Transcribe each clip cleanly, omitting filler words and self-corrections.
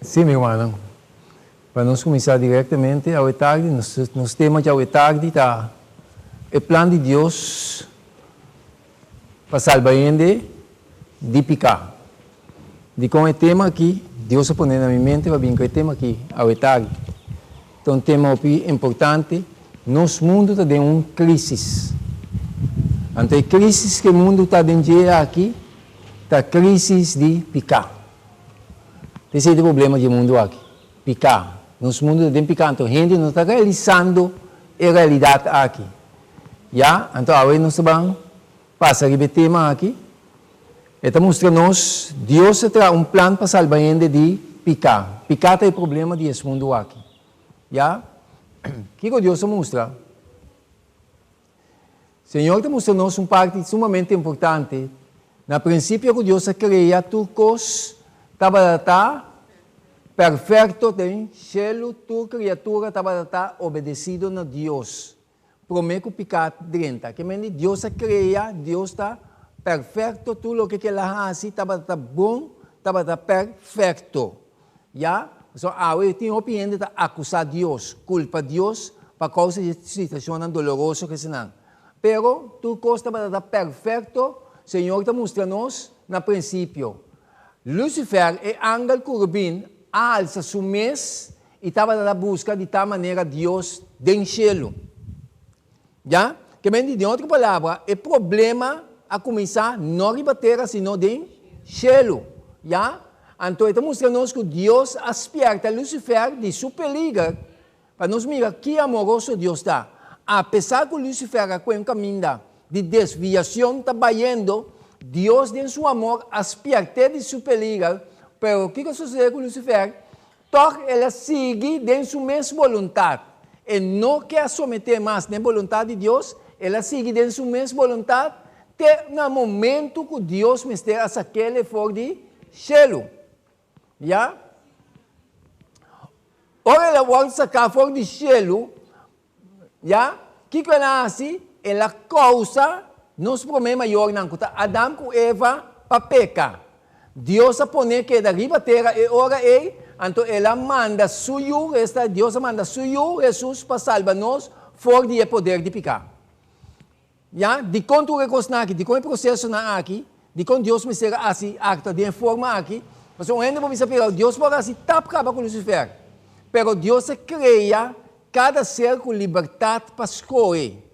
Sí, mi rumannan. Pa nos kuminsá direktamente awe tardi, nos nos tema djawe tardi ta e plan di Dios pa salba hende di piká. Dikon e tema aki? Dios a pone na mi mente pa bin ku e tema aki awe tardi. Ta un tema hopi importante. Nos mundu ta den un krísis. Anto e krísis ku e mundu ta den dje aki ta krísis di piká. Esei ta e problema di e mundu aki, piká. Nos mundu ta den piká, anto hende no ta realisando e realidat aki. Ya, anto awe nos ta ban pasa riba e tema aki. E ta mustra nos, Dios a traha un plan pa salba hende di piká. Piká ta e problema di es mundu aki. Ya, kiko Dios a mustra? Señor ta mustra nos un parti sumamente importante. Na prinsipio ku Dios a krea tur kos tabata ta perfekto den shelu, tur kriatura tabata ta obedesido na Dios promé ku piká drenta. Ke men di Dios a krea, Dios ta perfekto, tur loke ku el a hasi tabata ta bon, tabata perfekto. Ya, pasobra awe tin hopi hende ta akusá Dios, kulpa Dios pa kousa di e situashonnan doloroso ku esnan. Pero tur kos tabata ta perfekto, Señor ta mustra nos na prinsipio. Lucifer, e angel kurubin, a alsa su mes i tabata ta buska di ta manera Dios den shelu. Ya, ke men di, den otro palabra, e problema a kuminsá no riba tera sino den shelu. Ya, anto e ta mustra nos ku Dios a spièrta Lucifer di su peliger pa nos mira ki amoroso Dios ta. Apesar ku Lucifer a kue un kaminda di desviashon ta bayendo, Dios den su amor a spièrt'é di su peliger, pero kiko a sosodé ku Lucifer? Tòg el a sigui den su mes boluntat. E no ke a someté mas n'e boluntat di Dios, el a sigui den su mes boluntat te na momentu ku Dios mester a sak'el for di shelu. Ya. Ora el a wòrdu saká for di shelu, Ya, kiko el a hasi? El a kousa nos promé mayornan, ku ta Adam ku Eva, pa peka. Dios a pon'é keda riba tera e ora ei, anto el a manda su Yu, esta, Dios a manda su Yu, Hesus, pa salba nos for di e poder di piká. Ya, dikon tur e kosnan aki? Dikon e prosesonan aki? Dikon Dios mester a hasi aktua den e forma aki? Pasobra un hende por bisa, Pero Dios por hasi tap kaba ku Lucifer. Pero Dios a krea kada ser ku libertat pa skohe.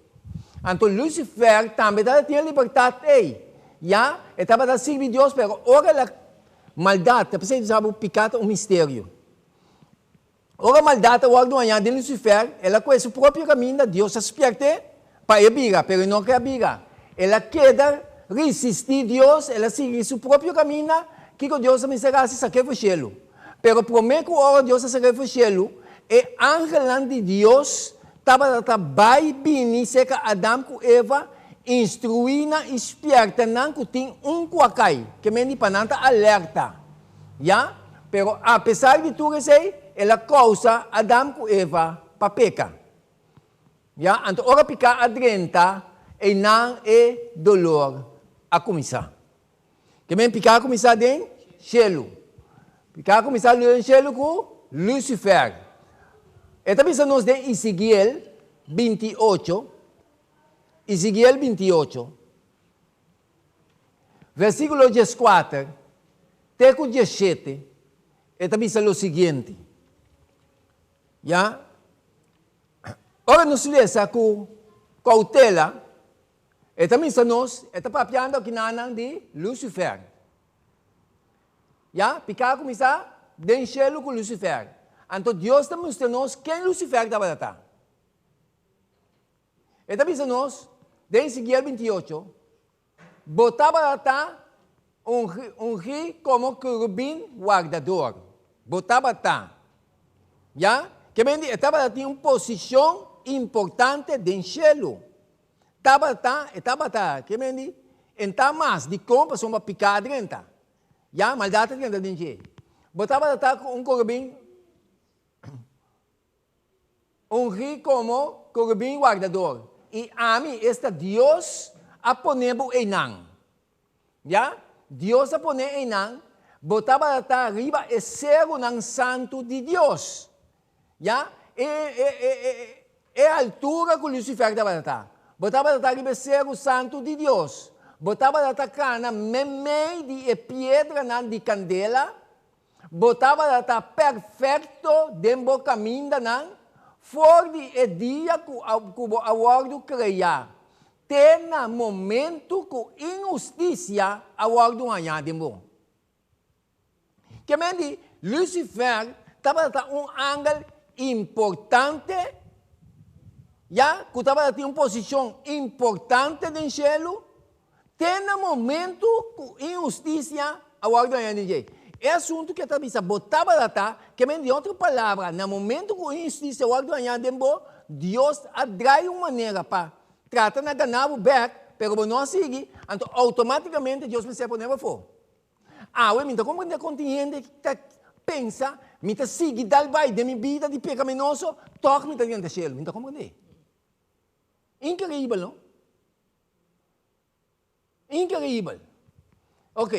Anto Lucifer tambe tabata tin e libertat ei. Ya, e tabata sirbi Dios, pero ora el a maldat, ta p'esei sa bo piká ta un misterio. Ora maldat a wòrdu hañá den Lucifer, el a kohe su propio kaminda, Dios a spièrt'é pa e bira, pero e no ke a bira. El a keda risistí Dios, el a sigui su propio kaminda, kiko Dios a mester hasi? Sak'é for shelu. Pero promé ku ora Dios a sak'é for shelu, e angelnan di Dios tabata ta bai bini serka Adam ku Eva, instruí nan i spièrta nan ku tin un ku a kai, ke men di pa nan ta alerta. Ya, pero apesar di tur esei, el a kousa Adam ku Eva pa peka. Ya, anto ora piká a drenta, einan e dolor a kuminsá. Ke men piká a kuminsá den shelu. Piká a kuminsá den shelu ku Lucifer. E ta bisa nos den Ezekiel 28, Ezekiel 28. Versíkulo 14 te ku 17, e ta bisa lo siguiente, Ya, ora nos lesa ku koutela, e ta misa nos, e ta papiando akinanan di Lucifer. Ya, piká a kuminsá den shelu ku Lucifer. Anto Dios ta mustra nos ken Lucifer tabata ta. E ta bisa nos den Ezekiel 28, Bo tabata ungí komo kerubin wardador. Bo tabata. Ya? Ke men di e tabata tin un posishon importante den shelu. Tabata, e tabata, ke men di, en ta mas dikon pasobra piká a drenta. Ya, maldat a drenta den dje. Bo tabata ta un kerubin. Ungí komo kerubin wardador, i ami, esta Dios, a pone bo einan. Ya, Dios a pone einan. Bo tabata riba e serunan santu di Dios. Ya, e, e, e, e, e altura ku Lucifer tabata. Bo tabata riba e seru santu di Dios. Bo tabata kana meimei di e piedranan di kandela. Bo tabata perfekto den bo kamindanan for di e dia ku, ku bo a wòrdu kreá, te na momentu ku inhustisia a wòrdu hañá den bo. Ke men di, Lucifer tabata un angel importante, ya, ku tabata tin un posishon importante den shelu, te na momentu ku inhustisia a wòrdu hañá den dje. E asuntu ku e ta bisa bo tabata ta, ke men di otro palabra, na momentu ku inhustisia wòrdu hañá den bo, Dios a drai un manera pa trata na gana bo bèk, pero bo no a sigui, anto outomátikamente Dios mester a pone bo afó. Awe mi ta komprendé kon tin hende ta pensa, Mi ta sigui dal bai den mi bida di pekaminoso, tòg mi ta drenta shelu. Mi ta komprendé. Inkereibel, no? Inkereibel. Ok.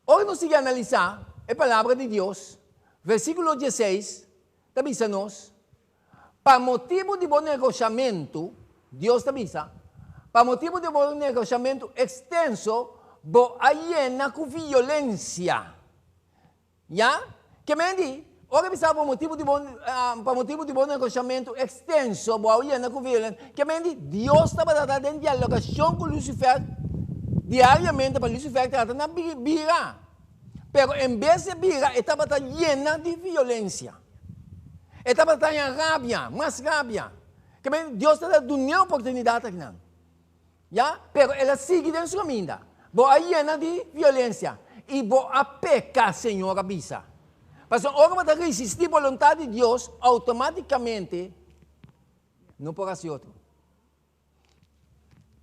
Ora nos sigui analisá e Palabra di Dios, versíkulo dieseis ta bisa nos, Pa motibu di bo negoshamentu, Dios ta bisa, pa motibu di bo negoshamentu ekstenso, bo a yena ku violensia. Ya? Ke men di, ora e bisa pa motibu di bo, pa motibu di bo negoshamentu ekstenso, bo a yena ku violensia, ke men di, Dios tabata ta den dialogashon ku Lucifer diariamente pa Lucifer trata na bira. Pero en bes di bira, e tabata yena di violensia. E tabata haña rabia, mas rabia. Ke men, Dios tabata dun'é oportunidat akinan. Ya, pero el a sigui den su kaminda. Bo a yena di violensia i bo a peka, Señor a bisa. Pasobra ora bo ta resistí boluntat di Dios, outomátikamente no por hasi otro.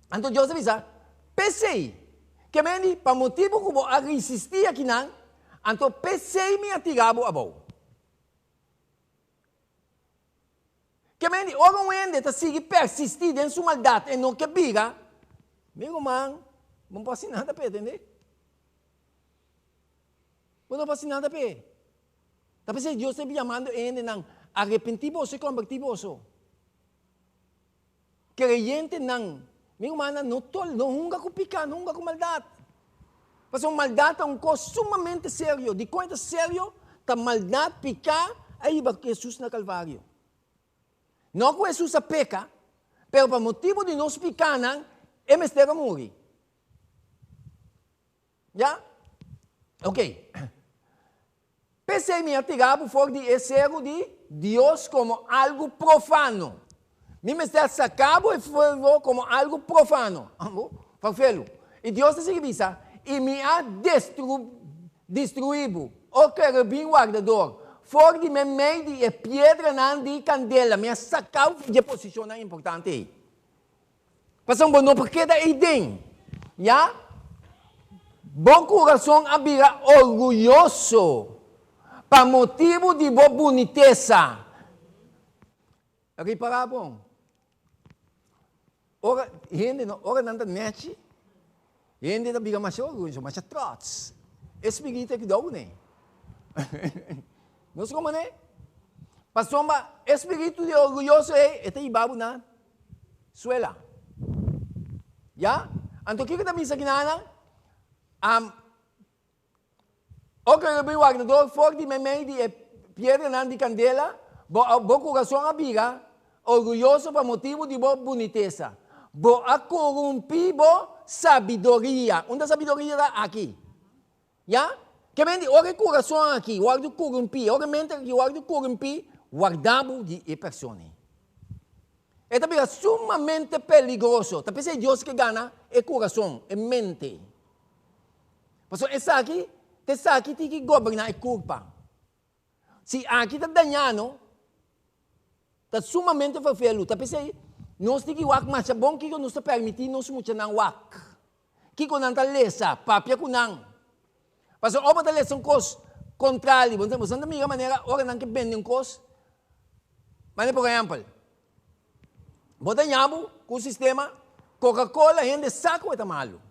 Anto Dios a bisa, P'esei, ke men di, pa motibu ku bo a risistí akinan, anto p'esei mi a tira bo abou. Ke men di, ora un hende ta sigui persistí den su maldat e no ke bira, mi ruman, bo no por hasi nada p'e, tende? Bo no por hasi nada p'e. Ta p'esei Dios ta yamando e hendenan, Arepentí boso i kombertí boso. Kreyentenan, mi rumannan, no tol, no hunga ku piká, no hunga ku maldat. Pasobra maldat ta un kos sumamente serio. Dikon e ta serio? Ta maldat, piká, a hiba Hesus na Kalvario. No ku Hesus a peka, pero pa motibu di nos pikánan, e mester a muri. Ya? Ok. P'esei mi a tira bo for di e seru di Dios komo algu profano. Mi mester a saka bo e fuego komo algu profano. Amo, farfelu. I Dios ta sigui bisa, I mi a destru, destruí bo, o kerubin wardador, for di meimei di e piedranan di kandela. Mi a saka bo for di e posishonnan importante ei. Pasobra bo no por keda ei den. Ya, bo kurason a bira orguyoso pa motibu di bo bunitesa. Ripará bon, ora hende no, ora nan ta nèchi, hende ta bira masha orguyoso, masha trots. E spiritu aki dou ne. Nos komo ne? Pasobra e spiritu di orguyoso ei, e ta hiba bo na Suela. Ya? Anto kiko ta bisa kinanan? Am, Ora ku bin wardador for di meimei di e piedranan di kandela, bo a, bo kurason a bira orguyoso pa motibu di bo bunitesa. Bo a korumpí bo sabiduria. Unda sabiduria ta? Aki. Ya? Ke men di ora e kurason aki wòrdu korumpí, ora e mente aki wòrdu korumpí, warda bo di e persona ei. E ta bira sumamente peligroso. Ta p'esei Dios ke gana e kurason, e mente. Pasobra esaki, ta esaki tin ki goberná e kurpa. Si aki ta dañá no, ta sumamente ferfelu. Ta p'esei nos tin ki wak masha bon kiko nos ta permití nos muchanan wak. Kiko nan ta lesa, papia ku nan. Pasobra ora bo ta lesa un kos kontrali, bo ta mira manera ora nan ke bende un kos. Manera por ehèmpel, bo ta ña bo ku un sistema, Coca-Cola hende sa ku e ta malu.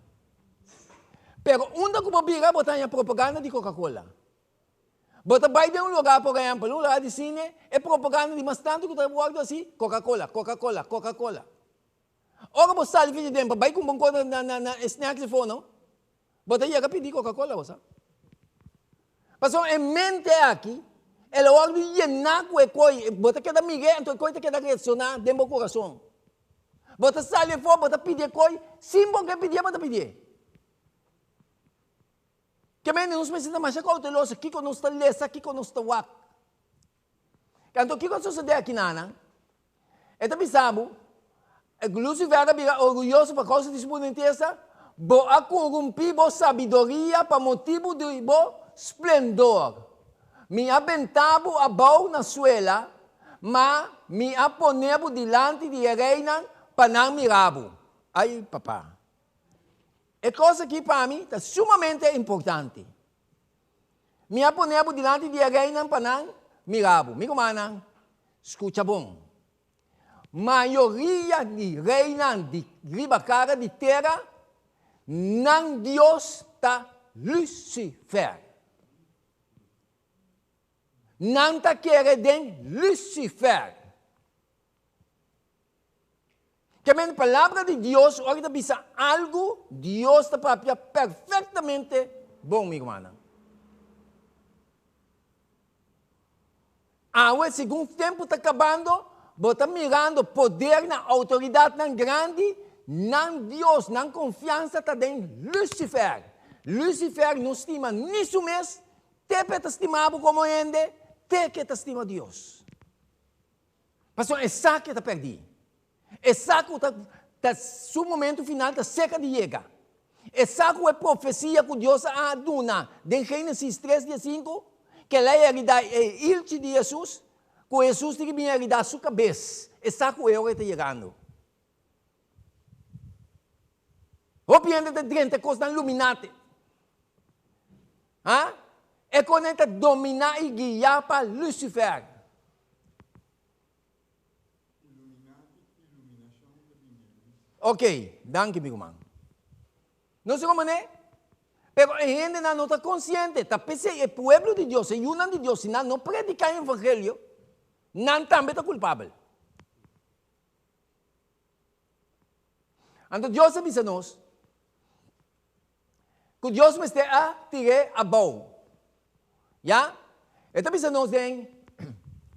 Pero unda ku bo bira bo ta haña propaganda di Coca-Cola. Bo ta bai den un lugar, por ehempel, un lugar di sine, e propaganda di mas tantu ku ta wòrdu hasi, Coca-Cola, Coca-Cola, Coca-Cola. Ora bo sali for di den pa bai kumpra un kos na na na e snacks afó no, bo ta yega pidi Coca-Cola, bo sa. Pasobra e mente aki, el a wòrdu yená ku e koi, bo ta keda mir'é, anto e koi ta keda reakshoná den bo kurason. Bo ta sali afó, bo ta pidi e koi, sin bo ke pidié, bo ta pidié. Ke mende nos mester ta masha kouteloso kiko nos ta lesa, kiko nos ta wak. Anto kiko a sosodé aki nanan? E ta bisa bo, Lucifer a bira orguyoso pa kousa di su bunitesa, bo a korumpí bo sabiduria pa motibu di bo splendor. Mi a benta bo abou na suela, ma mi a pone bo dilanti di e reinan pa nan mira bo. Ai, papa! E kos aki pa mi ta sumamente importante. Mi a pone bo dilanti di e reinan pa nan mira bo. Mi rumannan, skucha bon. Mayoria di reinan di riba kara di tera, nan dios ta Lucifer. Nan ta kere den Lucifer. Ke men palabra di Dios ora ta bisa algu, Dios ta papia perfectamente bon, mi rumannan. Awe, segun tempu ta kabando, bo ta mirando podernan, outoridatnan grandi, nan Dios, nan konfiansa ta den Lucifer. Lucifer no stima ni su mes, te pe ta stima bo komo hende, te ke ta stima Dios. Pasobra e sa ku e ta pèrdí. E sa ku ta ta su momentu final ta serka di yega. E sa ku e profesia ku Dios a duna den Génesis tres diesinku, ku el a heridá e hilchi di Hesus, ku Hesus tin ki bin heridá su kabes. E sa ku e ora ta yegando. Hopi hende ta drenta kosnan luminate. Ha? E konen ta dominá i guiá pa Lucifer. Ok, danki mi ruman. No sé komo ne? Pero e hendenan no ta konsiente. Ta p'esei e pueblo di Dios, e yunan di Dios, si nan no prediká e evangelio, nan tambe ta kulpabel. Anto Dios a bisa nos ku Dios mester a tir'é abou. Ya? E ta bisa nos den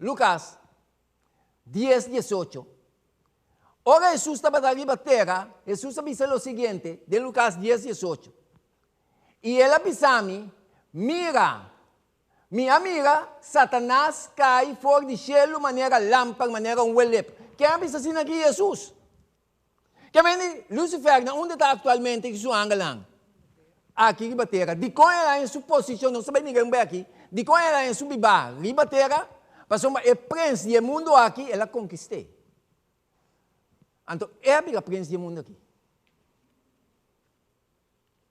Lukas dies, diesocho. Ora Hesus tabata riba tera, Hesus a bisa lo siguiente den Lukas dies, diesocho, I el a bisa mi, Mira! Mi a mira Satanas kai for di shelu manera lamper, manera un welep. Ken a bisa asina aki? Hesus. Ke mende Lucifer na unda ta aktualmente ku su angelnan? Aki riba tera. Dikon el a haña su posishon? Nos ta bai mira un bai aki. Dikon el a haña su bibá riba tera? Pasobra e prens di e mundu aki el a konkist'é. Anto e a bira prens di e mundu aki.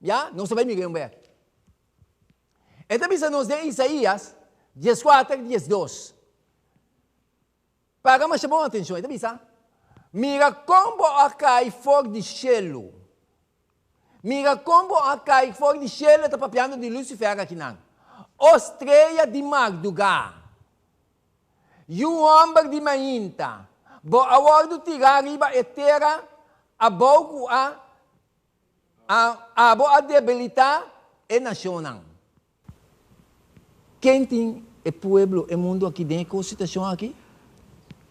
Ya, nos ta bai mira un bek. E ta bisa nos den Isaías dieskuater, diesdos. Paga masha bon atenshon. E ta bisa, Mira kon bo a kai for di shelu. Mira kon bo a kai for di shelu, e ta papiando di Lucifer akinan. O strea di mardugá, yu hòmber di mainta, bo a wòrdu tirá riba e tera abou ku a A Abo a debilitá e nashonnan. Ken tin e pueblo, e mundu aki den e kos situashon aki?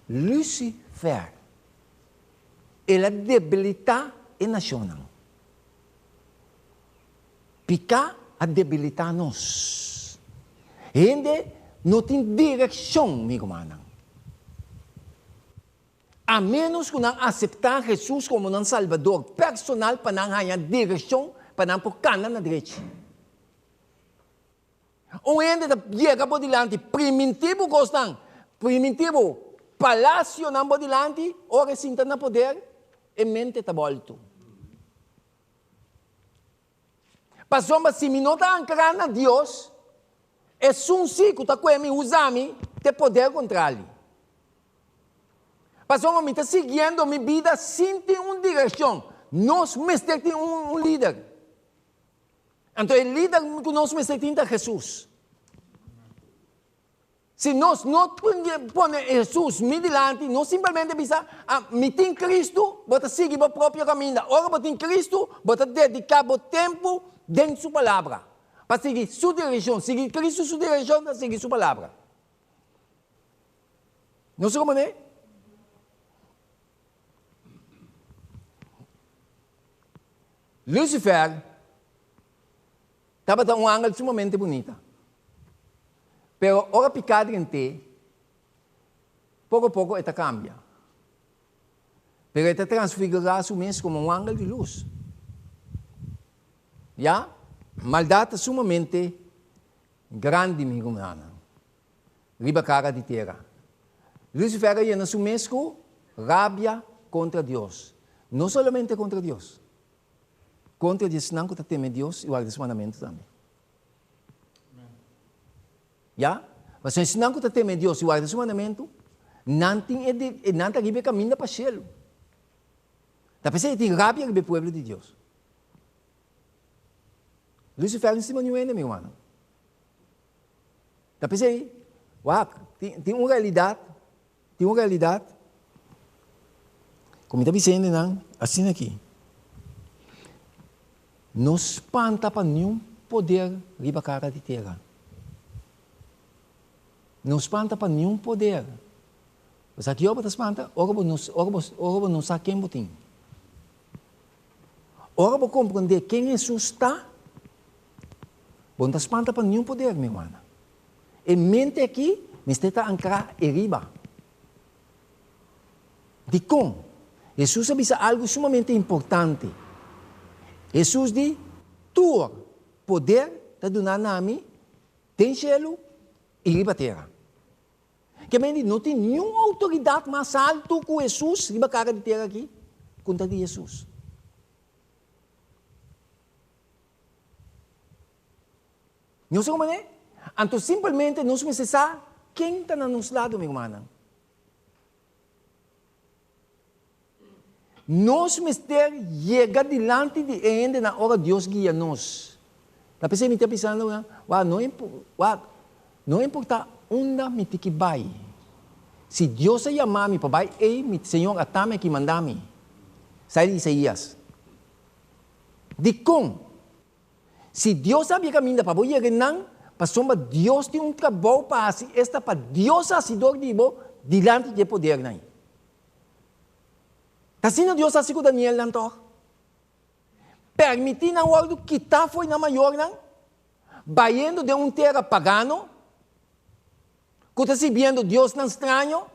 Lucifer. El a debilitá e nashonnan. Piká a debilitá nos. Hende no tin direkshon, mi rumannan. A ménos ku nan aseptá Hesus komo nan Salbador personal pa nan haña direkshon pa nan por kana na drechi. Un hende ta yega bo dilanti, primintí bo kosnan, primintí bo palasionan bo dilanti, ora e sinta na poder, e mente ta bòltu. Pasobra si mi no ta ankrá na Dios, esun sí ku ta kue mi usa mi te poder kontra li. Pasobra mi ta siguiendo mi bida sin tin un direkshon. Nos mester tin un lider. Anto e lider ku nos mester tin ta Hesus. Si nos no pone Hesus mi dilanti, no simplemente bisa, ah, mi tin Kristu, bo ta sigui bo propio kaminda. Ora bo tin Kristu, bo ta dediká bo tempu den Su Palabra, pa sigui Su direkshon. Sigui Kristu Su direkshon ta sigui Su Palabra. Nos ta komprendé? Lucifer tabata un angel sumamente bunita. Pero ora piká drent'é, poko poko e ta kambia. Pero e ta transfigurá su mes komo un angel di lus. Ya, maldat ta sumamente grandi, mi rumannan, riba kara di tera. Lucifer a yena su mes ku rabia kontra Dios. No solamente kontra Dios, kontra di esnan ku ta teme Dios i warda su mandamentu tambe. Ya? Pasobra esnan ku ta teme Dios i warda su mandamentu, nan tin e de, nan ta riba e kaminda pa shelu. Ta p'esei e tin rabia riba e pueblo di Dios. Lucifer no stima niun hende, mi rumannan. Ta p'esei, wak, tin, tin un realidat, tin un realidat ku mi ta bisa hendenan asina aki, No spanta pa niun poder riba kara di tera. No spanta pa niun poder. Bo sa ki ora bo ta spanta? Ora bo no, ora bo, ora bo no sa ken bo tin. Ora bo komprendé ken Hesus ta, bo no ta spanta pa niun poder, mi rumannan. E mente aki mester ta ankrá e riba. Dikon? Hesus a bisa algu sumamente importante. Hesus di, Tur poder ta duná na mi den shelu i riba tera. Ke men di no tin niun outoridat mas altu ku Hesus riba kara di tera aki ku ta di Hesus. Nos a komprendé? Anto simpelmente nos mester sa ken ta na nos lado, mi rumannan. Nos mester yega dilanti di e hendenan ora Dios guia nos. Ta p'esei mi ta bisando nan, wak, no wak, no importá unda mi tin ki bai, si Dios a yama mi pa bai ei, mi Señor a tami aki manda mi. Sai di Isaías. Dikon? Si Dios a habia kaminda pa bo yega einan, pasobra Dios tin un trabou pa hasi, esta pa Dios hasi dor di bo dilanti di e podernan ei. Ta asina Dios hasi ku Danielnan tòg? Permití nan wòrdu kitá fo'i nan mayornan, bayendo den un tera pagano, ku ta sirbiendo diosnan straño,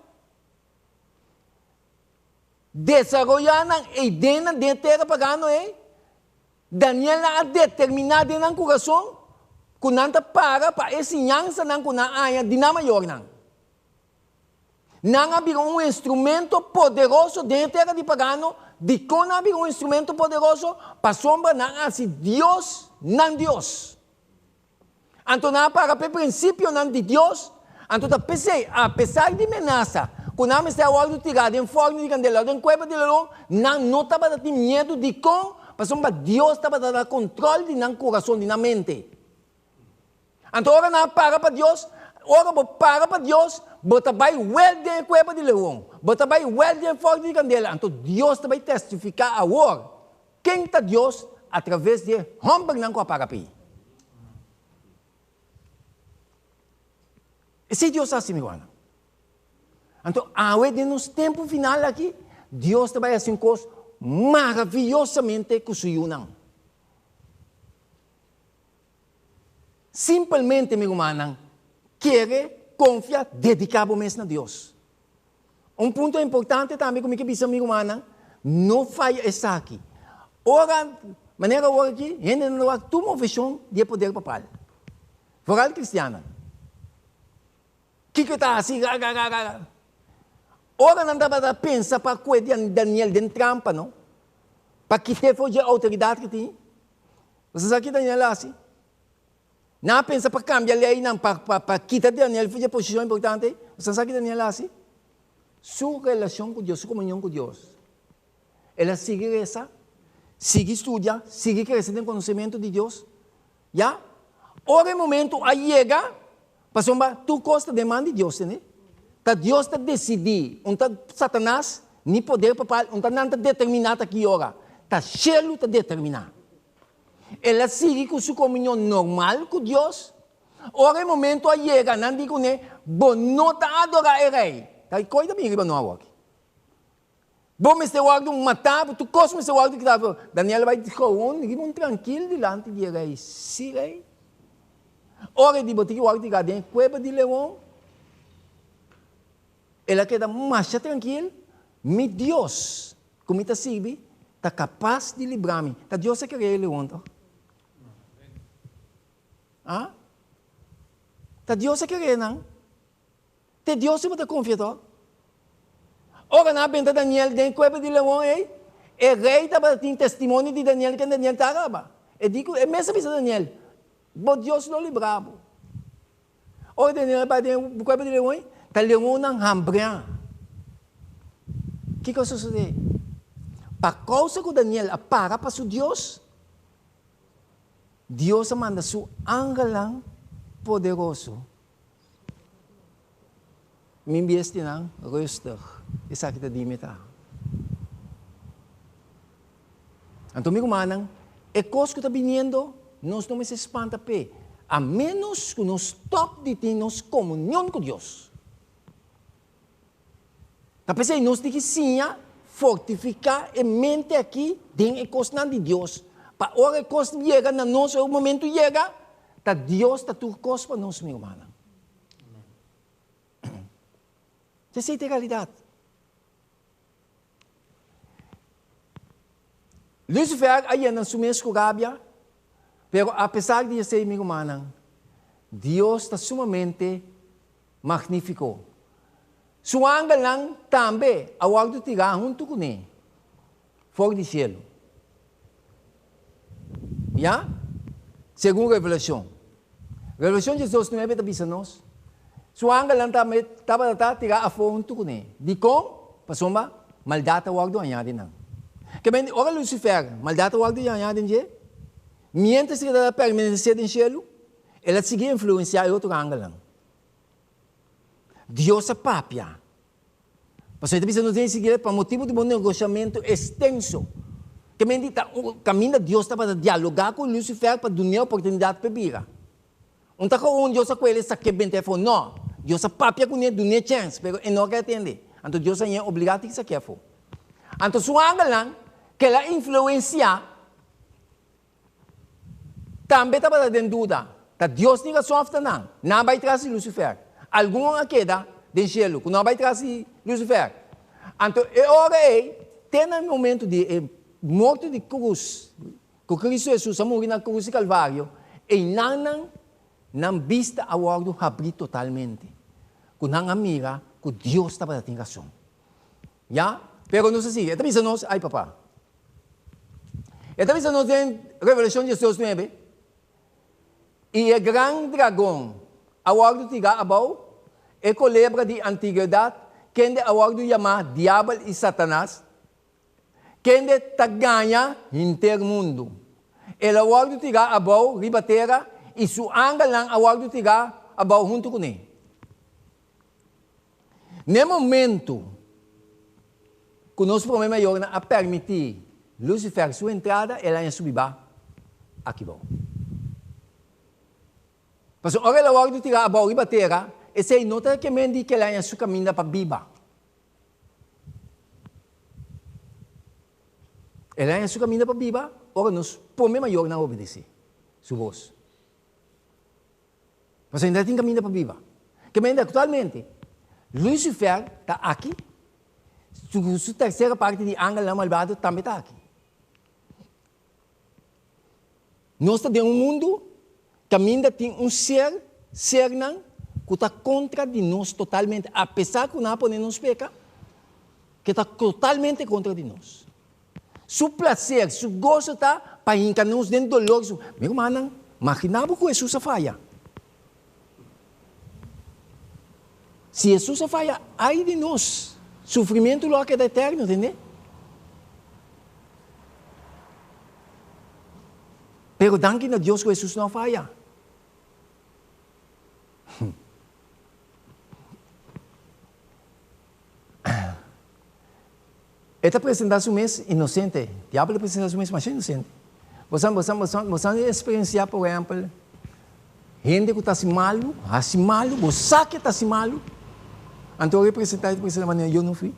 desaroyá nan eidennan den e tera pagano ei, Danielnan a determiná den nan kurason ku nan ta para pa e siñansanan ku nan a haña di nan mayornan. Nan a bira un instrumento poderoso den e tera di pagano. Dikon nan a bira un instrumento poderoso? Pasobra nan a hasi Dios nan Dios. Anto nan a para pa e prinsipionan di Dios. Anto ta p'esei, apesar di menasa ku nan mester a wòrdu tirá den fòrnu di kandela òf den kueba di leon, nan no tabata tin miedu. Dikon? Pasobra Dios tabata na kontròl di nan kurason, di nan mente. Anto ora nan a para pa Dios, ora bo para pa Dios, bo ta bai wèl den e kueba di leon, bo ta bai wèl den e fòrnu di kandela. Anto Dios ta bai testifiká awor Ken ta Dios a traves di e hòmbernan ku a para p'ei? Esei Dios a hasi, mi rumannan. Anto awe den nos tempu final aki, Dios ta bai hasi un kos maraviyosamente ku su yunan. Simpelmente, mi rumannan, kere, konfia, dediká bo mes na Dios. Un punto importante tambe ku mi ke bisa mi rumannan, no faya esaki. Ora, manera awor aki, hendenan ta wak tur moveshon di e poder papal. Foral kristiannan. Kiko e ta hasi? Ra, ra, ra, ra. Ora nan tabata pensa pa kue Daniel den trampa, no? Pa kit'é for dje outoridat ku tin. Boso sa ki Daniel a hasi? Nan a pensa pa kambia leinan pa pa kita Daniel for di e posishon importante ei. Bo sa ki Daniel a hasi? Su relashon ku Dios, su komunion ku Dios. El a sigui resa, sigui studia, sigui krese den konosementu di Dios. Ya? Ora e momento a yega, pasobra tur kos ta den man di Dios, tende? Ta Dios ta desidí, un ta Satanas, ni poder papal, un ta nan ta determiná ta ki ora. Ta shelu ta determiná. El a sigui ku su komunion normal ku Dios. Ora e momento a yega, nan di kuné, Bo no ta adorá e rei. Ta koi ta bini riba no awoki? Bo mester wòrdu matá, bo tur kos mester wòrdu kitá. Daniel a bai gewoon riba un trankil dilanti di e rei. Sí, rei. Ora e di bo tin ki wòrdu tirá den e kueba di leon, el a keda masha trankil. Mi Dios ku mi ta sirbi ta kapas di libra mi. Ta Dios a krea e leon tòg? A? Ta Dios a krea nan? Te Dios si bo ta konfia tòg? Ora nan a benta Daniel den e kueba di leon ei, e rei tabata tin testimonio di Daniel ken Daniel ta araba. E di ku e mes a bisa Daniel, Bo Dios lo libra bo. Ora Daniel a bai den e kueba di leon ei, ta leonnan hambriá. Kiko a sosodé? Pa kousa ku Daniel a para pa su Dios, Dios a manda su angelnan poderoso. Mi bestianan rustig, esaki ta di mi ta. Anto mi rumannan, e kos ku ta biniendo, nos no mester spanta p'e, a ménos ku nos stòp di tin nos komunion ku Dios. Ta p'esei nos tin ki siña fortifiká e mente akí den e kosnan di Dios, pa ora e kos yega na nos, ora e momentu yega, ta Dios ta tur kos pa nos, mi rumannan. Esei ta e realidat. Lucifer a yena su mes ku rabia, pero apesar di esei, mi rumannan, Dios ta sumamente magnífiko. Su angelnan tambe a wòrdu tirá huntu kuné for di shelu. Ya? Segun Revelashon. Revelashon diesdos nuebe ta bisa nos, Su angelnan tambe tabata ta tirá afó huntu kuné. Dikon? Pasobra maldat a wòrdu hañá den nan. Ke men di, ora Lucifer, maldat a wòrdu hañá den dje, miéntras e tabata permanesé den shelu, el a sigui influensiá e otro angelnan. Dios a papia. Pasobra e ta bisa nos den Ezekiel, pa motibu di bo negoshamentu estenso. Ke men di ta un kaminda Dios tabata dialogá ku Lucifer pa dun'é oportunidat p'e bira. Un ta ko'un Dios a kuel e sak'é bent'é afó. No! Dios a papia kuné, dun'é chèns, pero e no a ke atendé. Anto Dios a ñe obligá tin sak'é afó. Anto su angelnan, kel a influensiá, Tambe tabata den duda, ta Dios tin rason of ta nan? Nan a bai tras di Lucifer. Algun a keda den shelu ku no a bai tras di Lucifer. Anto e ora ei, te na e momento di e morto di krus, ku Kristu Hesus a muri na krus di Kalvario, einan nan nan bista a wòrdu habrí totalmente, ku nan a mira ku Dios tabata tin rason. Ya, pero nos a sigui. E ta bisa nos, ay papá. E ta bisa nos den Revelashon diesdos nuebe, I e gran dragon a wòrdu tirá abou, e kolebra di antigwedat, kende a wòrdu yamá Diabel i Satanas, kende ta gaña henter mundu. El a wòrdu tirá abou riba tera, i su angelnan a wòrdu tirá abou huntu kuné. N'e momento ku nos promé mayornan a permití Lucifer su entrada, el a haña su bibá aki bou. Pasobra ora el a wòrdu tirá abou riba tera, esei no ta kemen di ku el a haña su kaminda pa biba. El a haña su kaminda pa biba ora nos promé mayornan a obedesé su bos. Pasobra ainda tin kaminda pa biba. Ke mende aktualmente Lucifer ta aki, su su tersera parti di angelnan malbado tambe ta aki. Nos ta den un mundu kaminda tin un ser, sernan ku ta kontra di nos totalmente, apesar ku nan a pone nos peka, ke ta totalmente kontra di nos. Su placer, su goso ta pa hinca nos den dolor. Su, Mi rumannan, magina bo cu Jesus a faya. Si Jesus a faya, ay di nos! Sufrimiento lo a keda eterno, tende? Pero. Pero danki na Dios ku Hesus no a faya. E ta presentá su mes inosente. Diabel ta presentá su mes masha inosente. Bo sa, bo sa, bo sa, bo sa eksperensiá, por ehèmpel, hende ku ta hasi malu, hasi malu, bo sa ku e ta hasi malu, anto ora e presentá, e ta presentá manera yo no fui.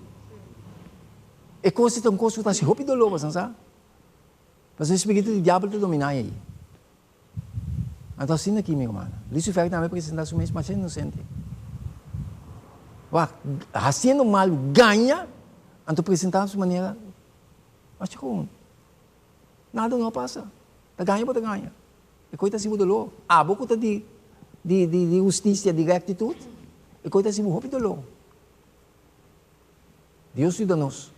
E kos ei ta un kos ku ta hasi hopi doló, bo sa. Pasobra e spiritu di diabel ta dominá ei. Anto asina aki, mi hermano, Lucifer tambe presenta su mes masha inosente. Wak, hasiendo malu, gaña, anto presenta su manera masha gewoon. Nada no a pasa. Ta gaña bo ta gaña. E koe ta hasi bo doló. Abo ku ta di di di hustisia, di rektitut, e koe ta hasi bo hopi doló. Dios yuda nos.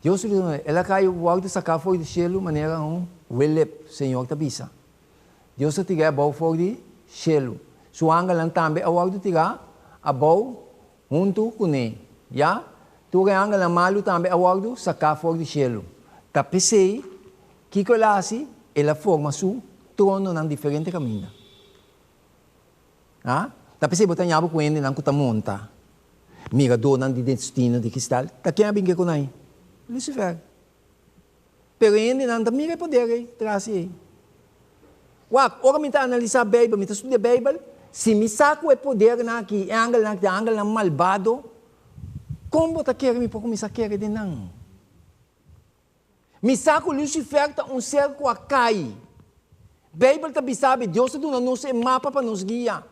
Dios yuda nos. El a kai wòrdu saká for di shelu manera un welep, Señor ta bisa. Dios a tir'é abou for di shelu. Su angelnan tambe a wòrdu tirá abou huntu kuné. Ya, tur e angelnan malu tambe a wòrdu saká for di shelu. Ta p'esei, kiko el a hasi? El a forma su trononan diferente kaminda. Ha? Ta p'esei bo ta ña bo ku hendenan ku ta monta miradónan di destino di kristal? Ta ken a bin ke ku nan ei? Lucifer. Pero e hendenan ta mira e poder ei tras ei. Wak, ora mi ta analisá Beibel, mi ta studia Beibel, si mi sa ku e podernan aki, e angelnan aki ta angelnan malbado, kon bo ta kere mi por kuminsá kere den nan? Mi sa ku Lucifer ta un ser ku a kai. Beibel ta bisa bi Dios a duna nos e mapa pa nos guia.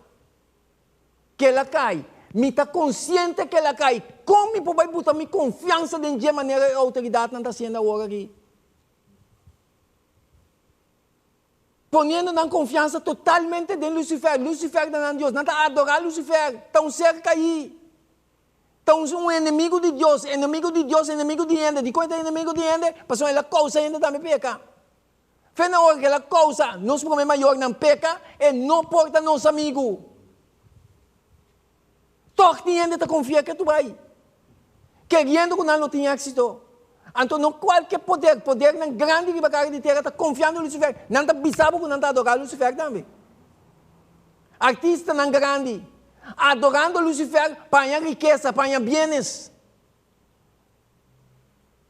Kel a kai. Mi ta konsiente kel a kai. Kon mi por bai buta mi konfiansa den dje manera e outoridatnan ta hasiendo awor aki? Poniendo nan konfiansa totalmente den Lucifer. Lucifer ta nan Dios. Nan ta adorá Lucifer. Ta un ser kaí. Ta un un enemigu di Dios, enemigu di Dios, enemigu di hende. Dikon e ta enemigu di hende? Pasobra el a kousa hende tambe peka. Fe na ora ku el a kousa nos promé mayornan peka, e no por ta nos amigu. Tòg tin hende ta konfia ke tu bai, keriendo ku nan lo tin éksito. Anto no kualke poder, podernan grandi riba kara di tera ta konfiando Lucifer. Nan ta bisa bo ku nan ta adorá Lucifer tambe. Artistanan grandi, adorando Lucifer pa haña rikesa, pa haña bienes.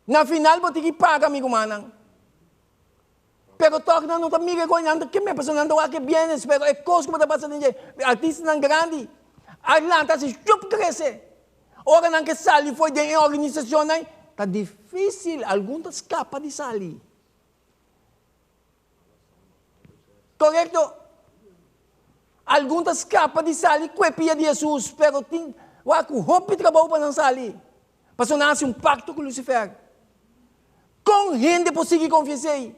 Na final bo tin ki paga, mi rumannan. Pero tòg nan no ta mira e kos, nan ta keme pasobra nan ta wak e bienes, pero e kos ku bo ta pasa den dje, artistanan grandi a lanta asi shup krese. Ora nan ke sali for den e organisashonnan, ta difísil, algun ta skapa di sali. Korekto. Algun ta skapa di sali ku e pia di Hesus, pero tin wak ku hopi trabou pa nan sali, pasobra nan hasi un pakto ku Lucifer. Kon hende por sigui konfia esei?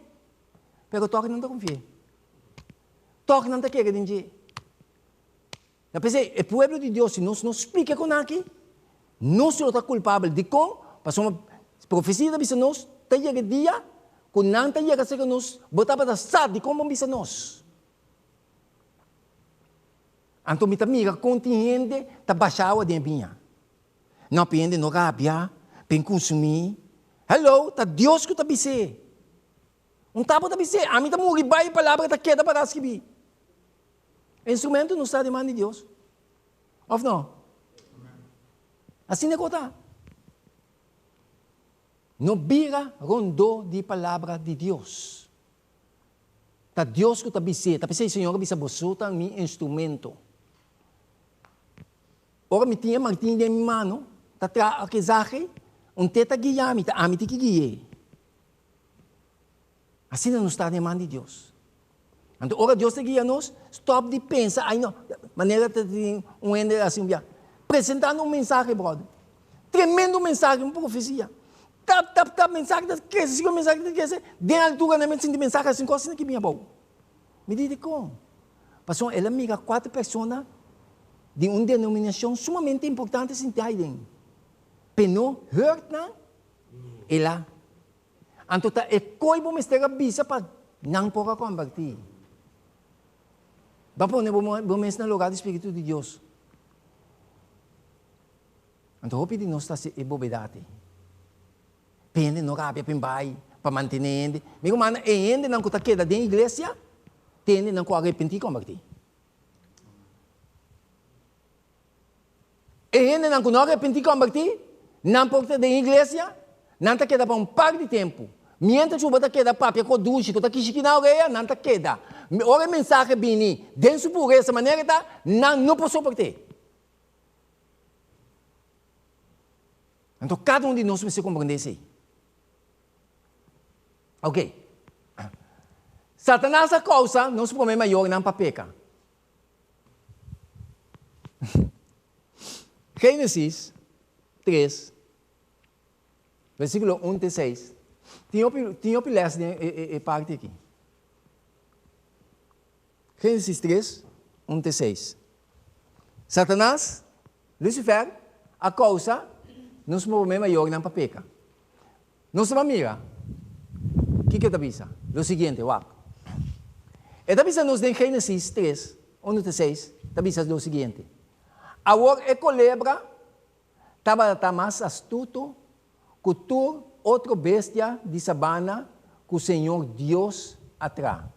Pero tòg nan ta konfi'é. Tòg nan ta kere den dje. Na p'esei, e pueblo di Dios, si nos no splika kon aki, nos lo ta kulpabel. Dikon? Pasobra profesia ta bisa nos, ta yega e dia ku nan ta yega serka nos, bo tabata sa dikon bo bisa nos. Anto mi ta mira kon tin hende ta basha awa den e biña. No, p'e hende no rabia, p'e kunsumí. Hello, ta Dios ku ta bis'é. Un tabo ta bis'é, ami ta muri bai, e palabra ta keda para skibí. E instrumento no sta den man di Dios. Of no? Asina e kos ta. No bira rondó di palabra di Dios. Ta Dios ku ta bis'é. Ta p'esei Señor a bisa, Boso ta mi instrumento. Ora mi tin e martin den mi mano, ta traha akezahe, un te ta guia mi, ta ami tin ki gui'é. Asina nos ta den man di Dios. Anto ora Dios ta guia nos, stop di pensa, ai no, manera ta tin un hende hasi un bia, presentando un mensahe, brother. Tremendo mensahe, un profesia. Tap, tap, tap, mensahe ta krese, sigur mensahe ta krese, den altura nan sinti mensahe asin kos asina ki bin abou. Mi di, dikon? Pasobra el a mira kuater persona di un denominashon sumamente importante sinti aiden. Pe no hurt nan, el a Anto ta e koe bo mester a bisa pa nan por a kombertí. Bo a pone bo mes na lugar di Spiritu di Dios. Anto hopi di nos ta hasi e bobedat ei. Pende no rabia p'e bai. Pa mantené hende. Mi rumannan, e hendenan ku ta keda den iglesia, ta hendenan ku a arepentí i kombertí. E hendenan ku no a arepentí i kombertí, nan por ta den iglesia, nan ta keda pa un par di tempu. Miéntras ku bo ta keda papia ku dushi, ku ta kishikí nan orea, nan ta keda. Ora e mensahe bini den su puresa manera e ta, nan no por soport'é. Anto kada un di nos mester komprendé esei. Ok. Satanas a kousa nos promé mayornan pa peka. Génesis 3, versíkulo 1 te 6. Tin hopi, tin hopi lès den e, e, e parti aki. Génesis 3, 1 te 6. Satanas, Lucifer, a kousa nos promé mayornan pa peka. Nos ta mira kiko e ta bisa, lo siguiente, wak. E ta bisa nos den Génesis 3, 1 te 6, ta bisa lo siguiente, Awor e kolebra tabata mas astuto ku tur otro bestia di sabana ku Señor Dios a traha.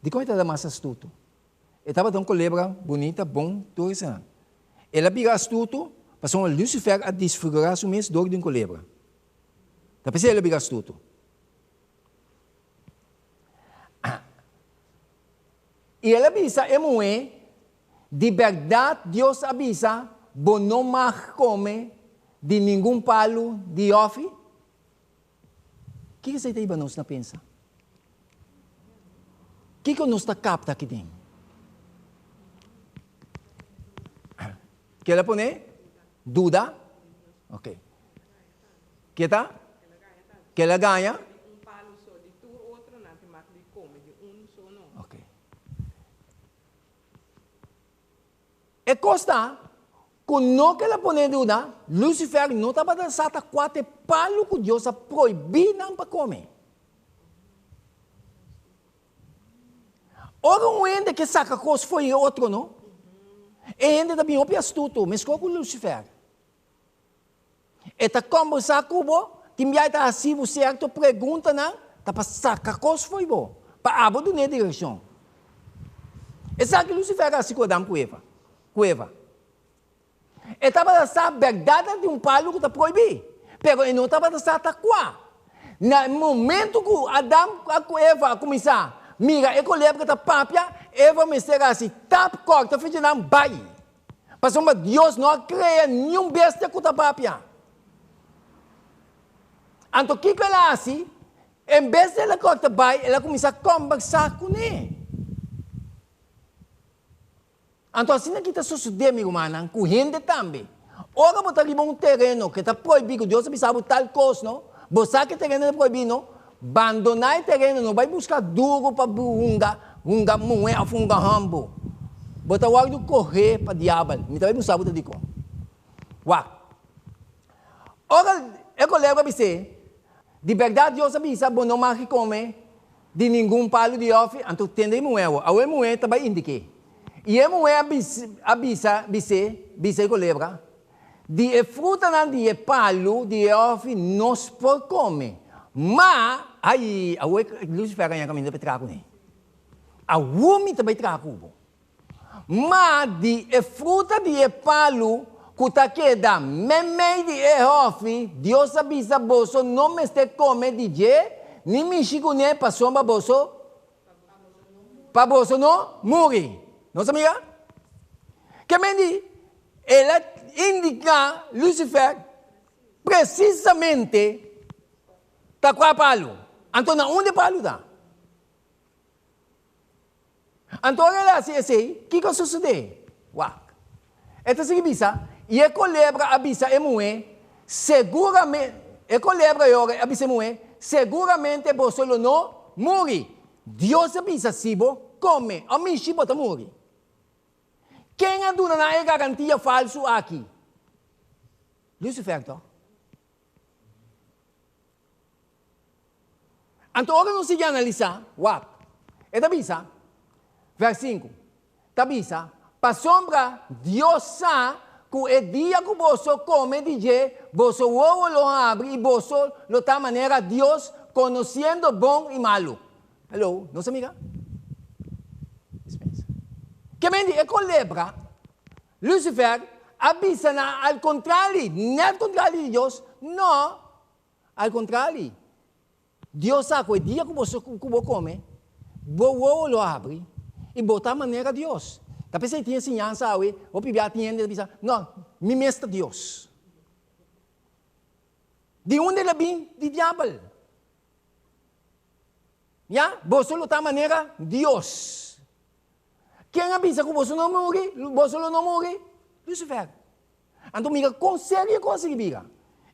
Dikon e tabata mas astuto? E tabata un kolebra bunita, bon, tur esnan. El a bira astuto pasobra Lucifer a disfigurá su mes dor di un kolebra. Ta p'esei el a bira astuto. I el a bisa e muhé, Di bèrdat Dios a bisa, Bo no mag kome di ningun palu di yòfi? Kiko esei ta hiba nos na pensa? Kiko nos ta kapta aki den? Ke el a pone? Duda? Ok. Ke ta? Ke el a gaña? Ok. E kos ta ku no ke el a pone duda, Lucifer no tabata sa ta kua ta e palu ku Dios a prohibí nan pa kome. Ora un hende ke saka kos fo'i e otro no, e hende ta bin hopi astuto, meskos ku Lucifer. E ta kombersá ku bo, tin bia e ta hasi bo sierto preguntanan, ta pa saka kos fo'i bo, pa abo dun'é direkshon. Esaki Lucifer a hasi ku Adam ku Eva, ku Eva. E tabata sa bèrdatnan di un palu ku ta prohibí, pero e no tabata sa ta kua. Na e momentu ku Adam ku Eva a kuminsá mira e kolebra ta papia, Eva mester a hasi tap kòrta fecha nan bai. Pasobra Dios no a krea niun bestia ku ta papia. Anto kiko el a hasi? En bes di el a kòrta bai, el a kuminsá kòmbersá kuné. Anto asina ki ta sosodé, mi rumannan, ku hende tambe. Ora bo ta riba un tereno ku ta prohibí, ku Dios a bisa bo tal kos, no, bo sa ku e tereno ta prohibí, no, bandoná e tereno, no bai buska duru pa hunga, hunga muhé òf hunga hòmber. Bo ta wòrdu kohé pa diabel. Mi ta bai mustra bo ta dikon. Wak. Ora e kolebra a bis'é, Di bèrdat Dios a bisa bo no mag kome di ningun palu di òfi, anto tende e muhé awor. Awor e muhé ta bai indik'é. I e muhé a a bisa, bis'é, bisa e kolebra, Di e frutanan di e palu di e òfi nos por kome, ma, ai, awor e Lucifer a haña kaminda pa e traha kuné. Awor mi ta bai traha ku bo. Ma di e fruta di e palu ku ta keda meimei di e hòfi, Dios a bisa, Boso no mester kome di dje, ni mishi kuné, pasobra boso, pa boso no muri. Nos a mira? Ke men di, el a indiká Lucifer presisamente ta kua palu. Anto na unda e palu ta? Anto ora el a hasi esei, kiko a sosodé? Wak. E ta sigui bisa, I e kolebra a bisa e muhé, Seguramente, e kolebra e ora a bisa e muhé, Seguramente boso lo no muri. Dios a bisa, Si bo kome òf mishi, bo ta muri. Ken a duna nan e garantia falsu aki? Lucifer, tòg? Anto ora nos sigui analisá, wak, e ta bisa, vers sinku, ta bisa, Pasobra Dios sa ku e dia ku boso kome di dje, boso wowo lo habri i boso lo ta manera Dios, konosiendo bon i malu. Hello, nos a mira? Dispensa. Ke men di e kolebra, Lucifer, a bisa nan al kontrali, nèt kontrali di Dios? No, al kontrali. Dios sa ku e dia ku boso ku bo kome, bo wowo lo habri i bo ta manera Dios. Ta p'esei tin e siñansa awe, hopi bia tin hende ta bisa, No, mi mes ta Dios. Di unda el a bin? Di diabel. Ya, boso lo ta manera Dios. Ken a bisa ku boso no muri? Boso lo no muri? Lucifer. Anto mira kon serio e kos a sigui bira.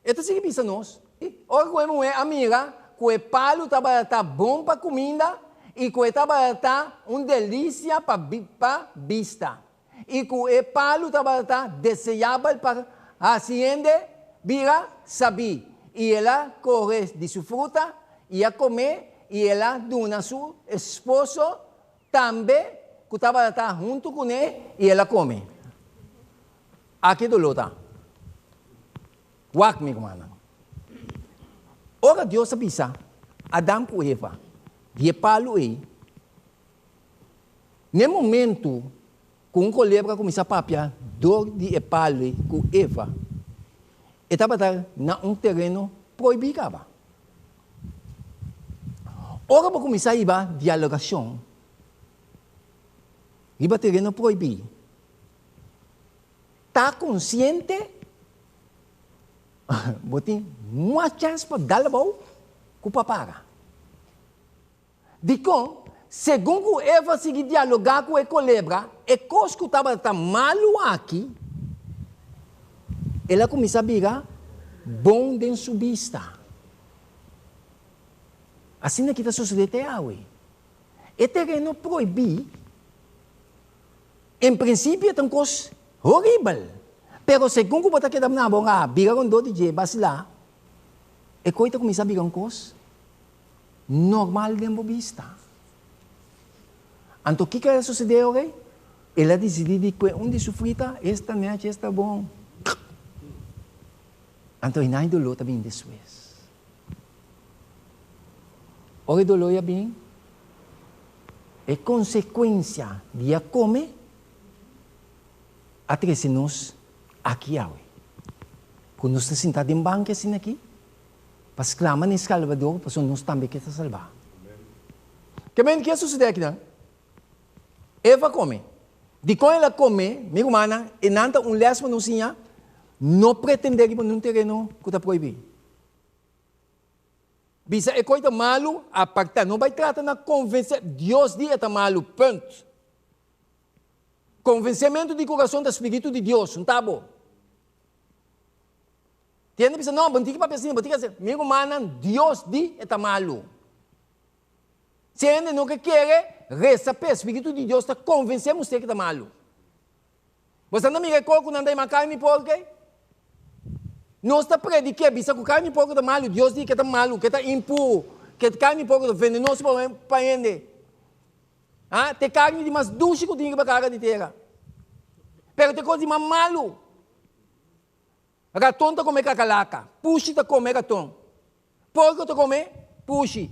E ta sigui bisa nos, Ora ku e muhé a mira ku e palu tabata bon pa kuminda i ku e tabata un delisia pa pa bista i ku e palu tabata deseabel pa hasi hende bira sabí, i el a kohe di su fruta i a kom'é, i el a duna su esposo tambe ku tabata huntu kuné, i el a kome. Aki doló ta. Wak, mi rumannan. Ora Dios a bisa Adam ku Eva di e palu ei, n'e momentu ku un kolebra kuminsá papia dor di e palu ei ku Eva, e tabata na un tereno prohibí kaba. Ora bo kuminsá hiba dialogashon riba tereno prohibí, Ta konsiente? Bo tin mas chèns pa dal abou ku pa para. Dikon? Segun ku Eva sigui dialogá ku e kolebra, e kos ku tabata malu aki, el a kuminsá bira bon den su bista. Asina ki ta sosodé te awe. E tereno prohibí. En prinsipio ta un kos horibel, pero segun ku bo ta keda na bo a bira rondó di dje basilá, e koi ta kuminsá bira un kos normal den bo bista. Anto kiko a susedé ora ei? El a disidí di kue un di su frita, esta nèchi, esta bon. Anto einan e doló ta bini despues. Ora e doló ya bin, e konsekuensia di a kome a trese nos aki awe. Ku nos ta sinta den banki asina aki pa sklama na e Salbador pasobra nos tambe ke ta salbá. Ke men ke a susedé akinan? Eva kome. Dikon el a kome, mi rumannan, e nan ta un lès pa nos siña, no pretendé riba nun tereno ku ta prohibí. Bisa e koi ta malu, apartá. No bai trata na konvensé. Dios di e ta malu, punt. Konvensementu di kurason ta spiritu di Dios, no ta bo. Tin hende bisa, no, bo no tin ki papia asina, bo tin ki hasi. Mi rumannan, Dios di e ta malu. Si hende no ke kere, resa p'e. Spiritu di Dios ta konvensé musté ke ta malu. Bo sa na mira e kos ku nan ta yama karni porko ei? Nos ta predik'é, bisa ku karni porko ta malu, Dios di ke ta malu, ke ta impuru, ke karni porko ta venenoso pa hende. Ha? Ta e karni di mas dushi ku tin riba kara di tera. Pero ta e kos di mas malu. Raton ta kome kakalaka, pushi ta kome raton, porko ta kome pushi,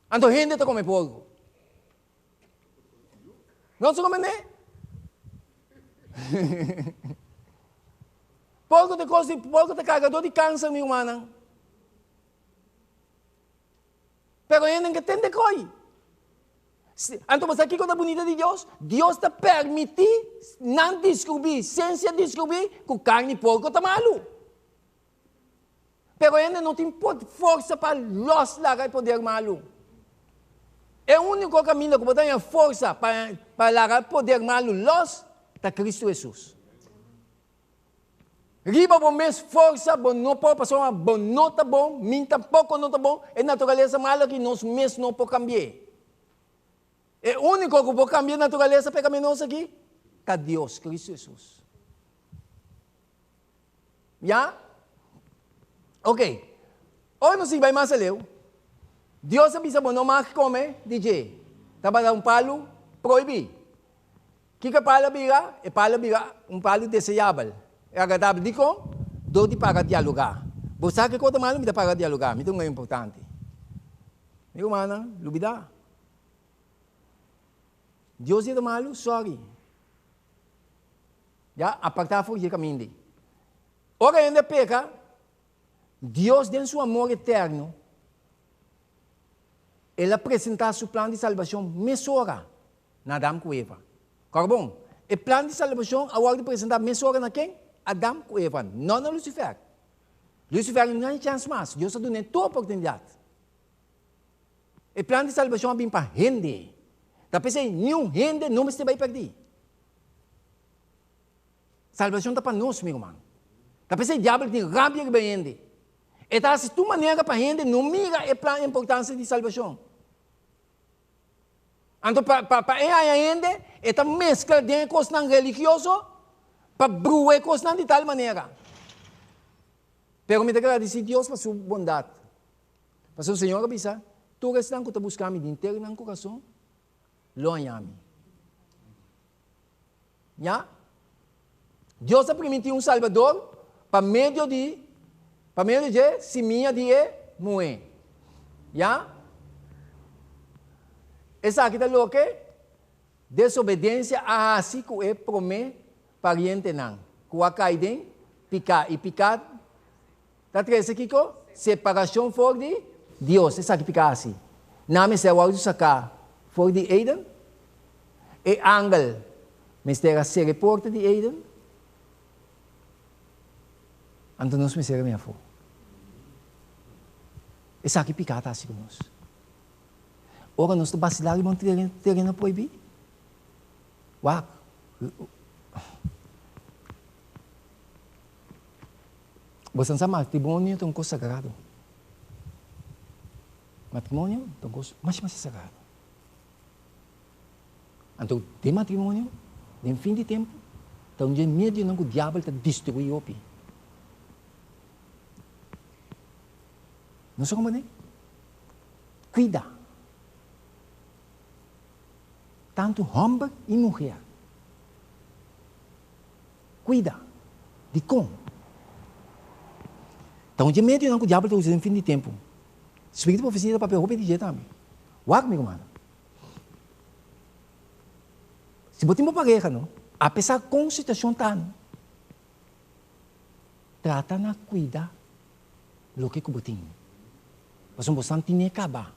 anto hende ta kome porko. No ta kome ne? Porko ta kos di, porko ta kargador di kanser mi rumannan. Pero hende ke tende koi. Anto bo sa kiko ta bunita di Dios? Dios ta permití nan diskubrí, siensia diskubrí, ku karni porko ta malu. Pero hende no tin forsa pa lòs laga e poder malu. E úniko kaminda ku bo ta haña forsa pa laga e poder malu lòs ta Kristu Hesus. Riba bo mes forsa bo no por pasobra bo no ta bon, mi tampoko no ta bon, e naturalesa malu aki nos mes no por kambi'é. E úniko ku por kambia e naturalesa pekaminoso aki ta Dios, Kristu Hesus. Ya? Ok. Ora nos sigui bai mas aleu, Dios a bisa bo no mag kome di dje. Tabata un palu prohibí. Kiko e palu a bira? E palu a bira un palu deseabel, e agradabel. Dikon? Dor di para dialogá. Bo sa kiko ta malu? Mi ta para dialogá. Mi ta un hende importante. Mi rumannan, lubidá. Dios di ta malu? Sorry. Ya, apartá for di e kaminda ei. Ora hende a peka, Dios den su amor eterno, El a presentá su plan di salbashon mesora na Adam ku Eva. Kòrda bon, e plan di salbashon a wòrdu presentá mesora na ken? Adam ku Eva, no na Lucifer. Lucifer no haña chèns mas, Dios a dun'é tur oportunidat. E plan di salbashon a bin pa hende. Ta p'esei niun hende no mester bai pèrdí. Salbashon ta pa nos, mi ruman. Ta p'esei diabel tin rabia riba hende. E ta hasi tur manera pa hende no mira e plan importansia di salbashon. Anto pa pa pa e haña hende, e ta meskla den e kosnan religioso pa brua e kosnan di tal manera. Pero mi ta gradisí Dios pa su bondat. Pasobra Señor a bisa, Tur esnan ku ta buska mi di henter nan kurason, lo haña mi. Ya. Dios a primintí un Salbador pa medio di pa medio di dje simia di e muhé. Ya. Esaki ta loke desobedensia a hasi ku e promé parientenan ku a kai den piká. I piká ta trese kiko? Separashon for di Dios. Esaki piká hasi. Nan mester a wòrdu saká for di Eden. E angel mester a sera e porta di Eden, anto nos mester a bin afó. Esaki piká ta hasi ku nos. Ora nos ta basilá riba un tereno prohibí, wak, boso sa matrimonio ta un kos sagrado. Matrimonio ta un kos masha masha sagrado. Anto den matrimonio, den fin di tempu, ta un dje medionan ku diabel ta destruí hopi. Nos a komprendé? Kuida. Tantu hòmber i muher. Kuida. Dikon? Ta un dje medionan ku diabel ta usa den fin di tempu. Spiritu di profesia ta papia hopi di dje tambe. Wak, mi rumannan. Si bo tin bo pareha no, apesar kon situacion ta no, trata na cuida loke cu bo tin. Pasobra bo san tine caba.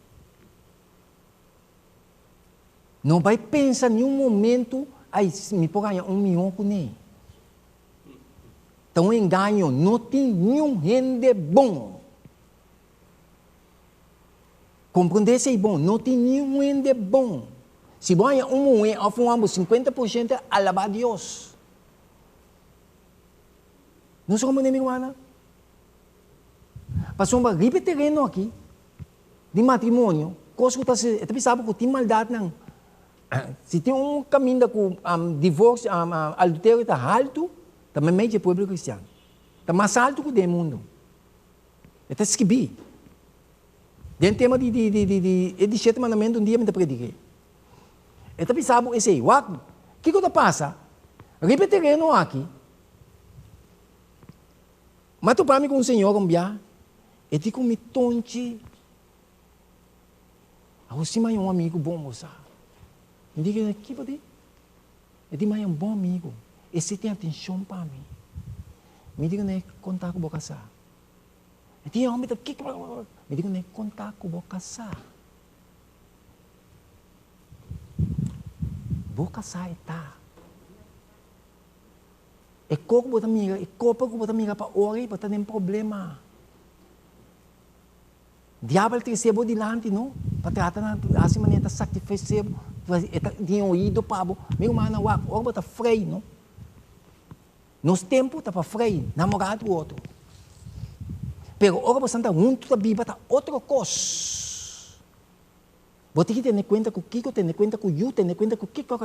No bay pensa ni un momento, ay, mi por haña un miho cune. Ta un engaño, no tin niun hende bon. Komprondé esei bon, no tin niun hende bon. Si bo haña un muhé òf un hòmber 50% alabá Dios. Nos a komprondé mi rumannan? Pasobra riba e tereno aki di matrimonio, kos ku ta e ta bisa bo ku tin maldatnan. Si tin un kaminda ku divorsio, adulterio ta haltu, ta meimei dje pueblo kristian. Ta mas haltu ku den mundu. E ta skibí. Den tema di di di di di e di shete mandamentu un dia mi ta predik'é. E ta bisa bo esei, wak, kiko ta pasa riba e tereno aki? M'a topa mi ku un señora un bia, e di ku mi tonchi, Awor si m'a haña un amigu bon bo sa. Mi di ku ki bo di? E di m'a haña un bon amigu, esei tin atenshon pa mi. Mi di ku ne konta ku bo kasá. E tin homber ta kiko Mi di kuné konta ku bo kasá. Bo kasá e ta. E koko ku bo ta mira, e kopa ku bo ta mira pa ora ei bo ta den problema. Diabel trese bo dilanti no, pa trata na hasi manera ta sakrifisé bo, e ta tin oido pa bo. Mi rumannan wak, ora bo ta frei no. Nos tempu ta pa frei, namorá ku otro. Pero ora bosan ta huntu ta biba ta otro kos. Bo tin ki tene kuenta ku kiko, tene kuenta ku yu, tene kuenta ku kiko.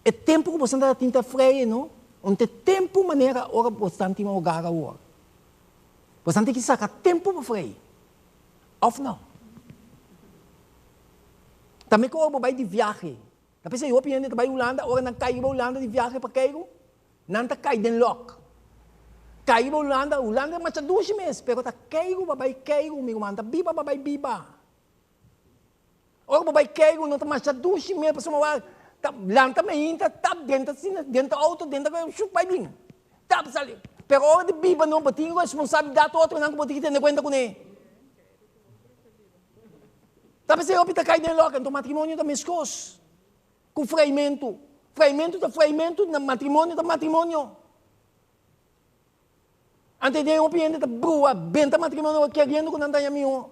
E tempu ku bosan ta tin ta frei no, un ta e tempu manera ora bosan tin hogar awor. Bosan tin ki saka tempu pa frei, òf no? Tambe ku ora bo bai di viahe, Ta p'esei hopi hende ta bai Hulanda, ora nan kai riba Hulanda di viahe pa Keiru, nan ta kai den lòk. Kai riba Hulanda, Hulanda ta masha dushi mes, pero ta Keiru pa bai Keiru, mi ruman, ta biba pa bai biba. Ora bo bai keiru no ta masha dushi mes pasobra bo a ta lanta mainta tap drenta asina drenta auto drenta shup bai bin tap sali pero ora di biba no bo tin responsabilidad otronan ku bo tin ki tene kuenta kuné. Ta p'esei hopi ta kai den loke anto matrimonio ta meskos ku freimentu. Freimentu ta freimentu matrimonio ta matrimonio. Anto den hopi hende ta brua benta matrimonio keriendo ku nan ta haña mihó.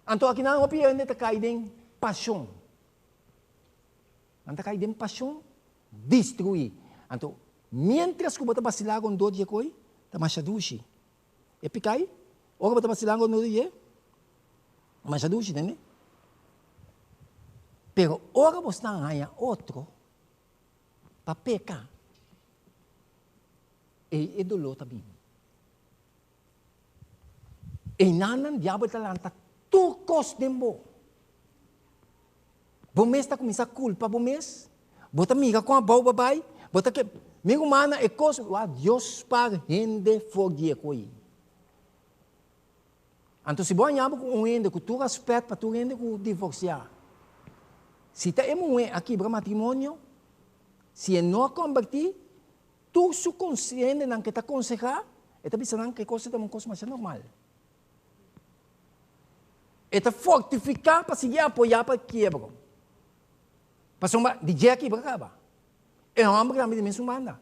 Anto akinan hopi hende ta kai den pashon. Nan ta kai den pashon destruí. Anto miéntras ku bo ta basilá rondó di e koi ta masha dushi. E pikai ora bo ta basilá rondó di dje masha dushi, tende? Pero ora bo stan haña otro pa peka, ei e doló ta bini. Einanan diabel ta lanta tur kos den bo. Bo mes ta kuminsá kulpa bo mes, bo ta mira kon abou bo a bai, bo ta ke, mi rumannan e kos, wak Dios spar hende for di e koi. Anto si bo haña bo ku un hende ku tur rèspèt pa tur hende ku divorsiá, si ta e muhé a kibra matrimonio, si e no a kombertí, tur su hendenan ke ta konsehá, e ta bisa nan ku e kos ta un kos masha normal. E ta fortifiká pa sigui apoyá pa e kiebro. Pasobra di dje a kibra kaba. E hòmber tambe di mesun banda.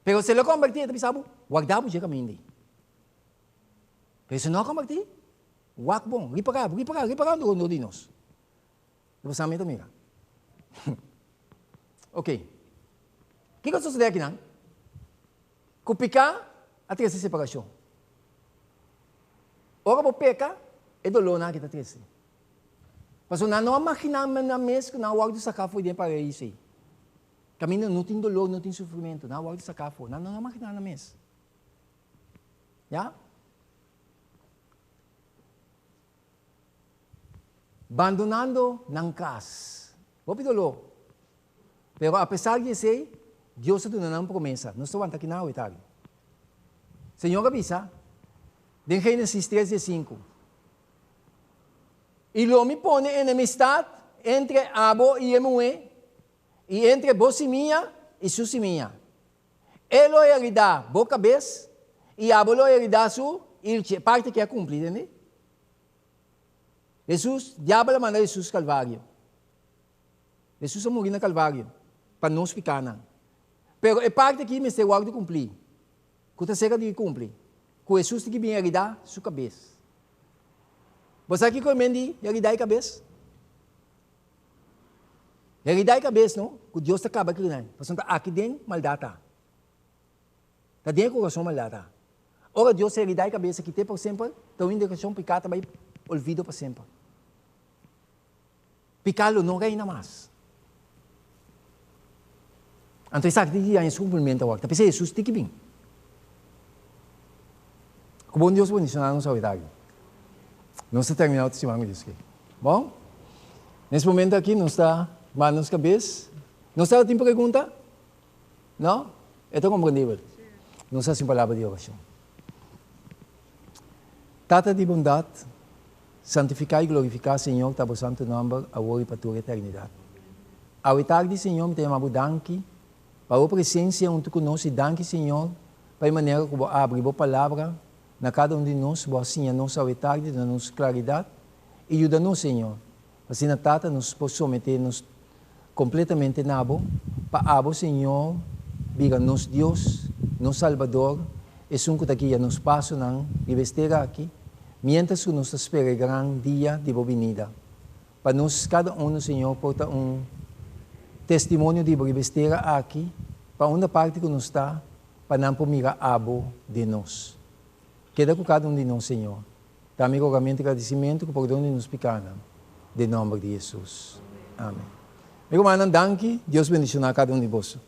Pero si el a kombertí, e ta bisa bo, warda bo dje kaminda ei. Pero si no a kombertí, wak bon, ripará, ripará, ripará rondó di nos. Bo sa mi ta mira. Ok. Kiko a sosodé akinan? Ku piká a trese separashon. Ora bo peka, e dolónan aki ta trese. Pasobra nan no a maginá nan mes ku nan a wòrdu saká for di e paraíso ei. Kaminda no tin doló, no tin sufrimentu, nan a wòrdu saká afó. Nan no a maginá nan mes. Ya? Bandonando nan kas. Hopi doló. Pero apesar di esei, Dios a duna nan promesa. Nos ta wanta kinan awe tardi. Señor a bisa den Génesis tres diesinku, I lo mi pone enemistat entre abo i e muhé, i entre bo simia i su simia. E lo heridá bo kabes, i abo lo heridá su ilchi. E parti aki a kumpli, tende? Hesus, diabel a manda Hesus Kalvario. Hesus a muri na Kalvario pa nos pikánan. Pero e parti aki mester wòrdu kumplí, ku ta serka di kumpli, ku Hesus tin ki bin heridá su kabes. Bo sa kiko e men di heridá e kabes? Heridá e kabes no, ku Dios ta kaba krinan, pasobra ta aki den maldat ta. Ta den e kurason maldat ta. Ora Dios heridá e kabes a kit'é pa semper, ta un indikashon piká ta bai olvido pa semper. Piká lo no reina mas. Anto esaki tin ki haña su kumplimentu awor. Ta p'esei Hesus tin ki bin. Ku bon Dios bendishoná nos awor aki. Nos ta terminá otro siman ku Dios ke. Bon? Nes momento aki nos ta manda nos kabes. Nos tabata tin pregunta? No? E ta komprendibel. Nos hasi un palabra di orashon. Tata di bondat, santifiká i glorifiká, Señor, ta bo santu nòmber, awor i pa tur eternidat. Awe tardi, Señor, mi ta yama bo danki pa bo presensia huntu ku nos i danki, Señor, pa e manera ku bo a abri bo palabra na kada un di nos. Bo a siña nos awe tardi, duna nos klaridat i yuda nos, Señor, Asina, Tata, nos por someté nos kompletamente na Bo, pa Abo, Señor, bira nos Dios, nos Salbador, Esun ku ta guia nos pasonan riba es tera aki, miéntras ku nos ta spera e gran dia di Bo binida. Pa nos kada unu, Señor, por ta un testimonio di Bo riba es tera aki, pa unda parti ku nos ta, pa nan por mira Abo den nos. Keda ku kada un di nos, Señor. Ta mi rogamentu i gradisimentu ku pordon di nos pikanan, den nòmber di Hesus. Amen. Mi rumannan, danki. Dios bendishoná kada un di boso.